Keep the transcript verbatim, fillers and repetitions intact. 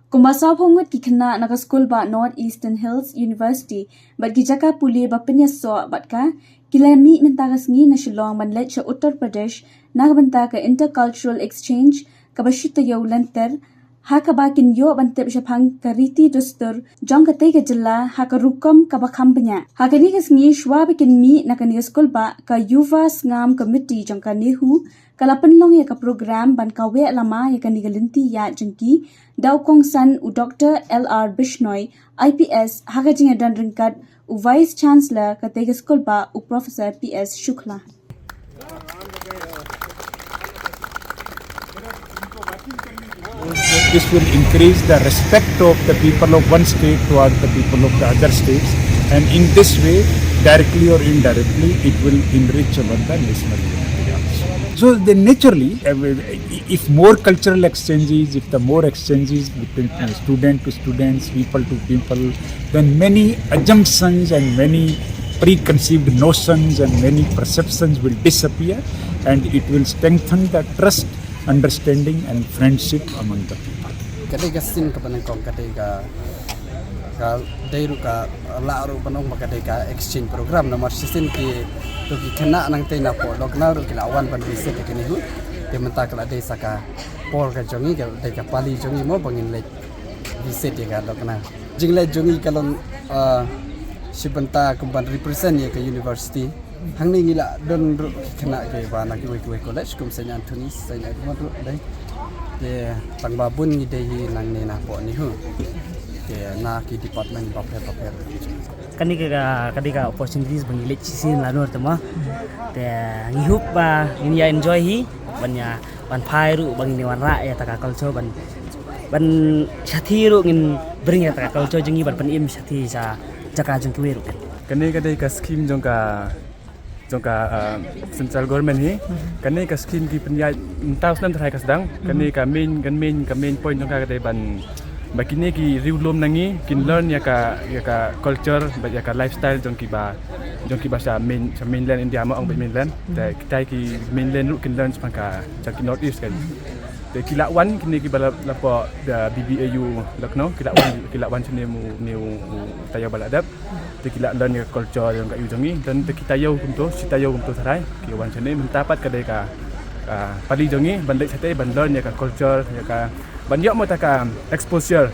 Kumba sawphew ngut ki khynnah na ka skul bah North Eastern Hills University bad ki jaka pule ba pynïasoh bad ka, ki la mih mynta ka sngi na Shillong ban leit sha Uttar Pradesh na ka bynta ka Intercultural Exchange kaba shi taïew lynter, ha kaba kin ïoh ban tip shaphang ka riti dustur jong katei ka jylla ha ka rukom kaba kham bniah. Ha kane ka sngi, shuwa ba kin mih na kane ka skul bah, ka Yuva Sangam Committee jong ka NEHU ka la pynlong ïa ka program ban kaweh lama ïa kane ka lynti ïaid jong ki da u kongsan u Doctor L R Bishnoi, I P S, ha ka jingïadon ryngkat u Vice Chancellor katei ka skul bah, u Professor P S Shukla. This will increase the respect of the people of one state towards the people of the other states, and in this way, directly or indirectly, it will enrich our the national unity also. So, then naturally, uh, if more cultural exchanges, if the more exchanges between uh, student to students, people to people, then many assumptions and many preconceived notions and many perceptions will disappear, and it will strengthen the trust, understanding, and friendship among the people. Ka dei ka sien kaba nyngkong, ka dei ka, ka dei ruh ka lah ruh ban ong ba ka dei ka exchange program, namar shisien ki, to ki khynnah nangtei napoh Lucknow ruh ki la wan ban visit ïa ka NEHU. Te mynta ka la dei sa ka por ka jong ngi, ka dei ka pali jong ngi mo ba ngin leit visit ïa ka Lucknow. Jingleit jong ngi ka long, ah, shi bynta kum ban represent ïa ka university. Hangne ngi la don ruh ki khynnah kiba na kiwei kiwei college kum Saint Anthony's, Saint Edmund ruh dei. Te tang ba bun ngi dei hi nangne napoh NEHU. Te na ki department bapher bapher. Kane ka, ka dei ka opportunities ba ngi leit shisien la noh te mo. Te ngi hope ba ngin ïa enjoy hi, ban ïa, ban phai ruh ba ngin ïa wanrah ïa kata ka culture, ban, ban shathie ruh ngin bring ïa kata ka culture jong ngi ban pynim shathie sha jaka jong kiwei ruh. Kane ka dei ka scheme jong ka, jong ka, ah, central government hi. Kane ka scheme ki pynïaid mynta u snem tharai ka sdang. Kane ka main, ka main, ka main point jong ka ka dei ban, ba kine ki riewlum na ngi kin learn ïa ka, ïa ka culture bad ïa ka lifestyle jong kiba, jong kiba sha main, sha mainland India mo, ong beit mainland. Te kitai ki mainland ruh kin learn shaphang ka jong ki North East kan. Te ki la wan kine kiba la, la poi da B B A U Lucknow, ki la wan, ki la wan shane mynne u, u taïew ba la dep. Te ki la learn ïa ka culture jong ka ïew jong ngi, don te ki taïew kumto, shi taïew kumto tharai ki wan shane. Mynta pat ka dei ka, ah, pali jong ngi ban leit shatei ban learn ïa ka culture, ïa ka, ban ïoh mo kata ka exposure